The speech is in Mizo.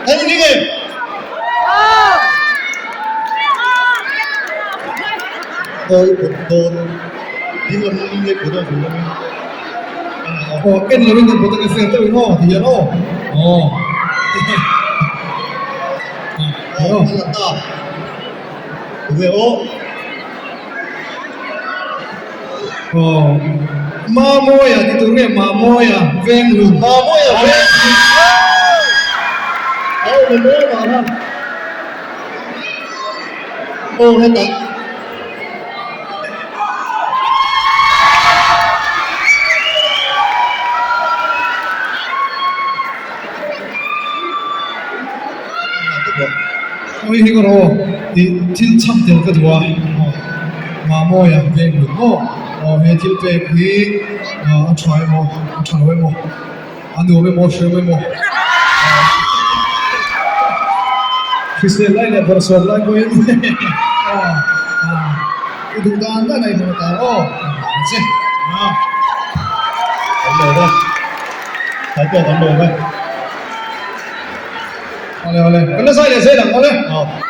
Kan inring em? Aw i put dawn ding lam nge put dawn vei lamin Aw en lovin kan put ange fair deuhin aw ti hian aw aw Aw a la ta tunge aw. Aw Mamawia ti tur nge Mamawia Venglun Mamawia Venglun Aw Mamawia Mara Aw hetah. Awi hi ka rawh tih thil chhak tel ka duh a, Mamawia veng lut maw? Aw he thil pek hi a tha emaw a tha lo emaw a nuam emaw a hrem emaw hrisel lai leh bawrhsawm lai pawhin i duh dan dan a i hmu ta aw che. Kan lawm e, tlai pawh kan lawm e. Awle awle, kan la zai leh zel ang awle. Aw.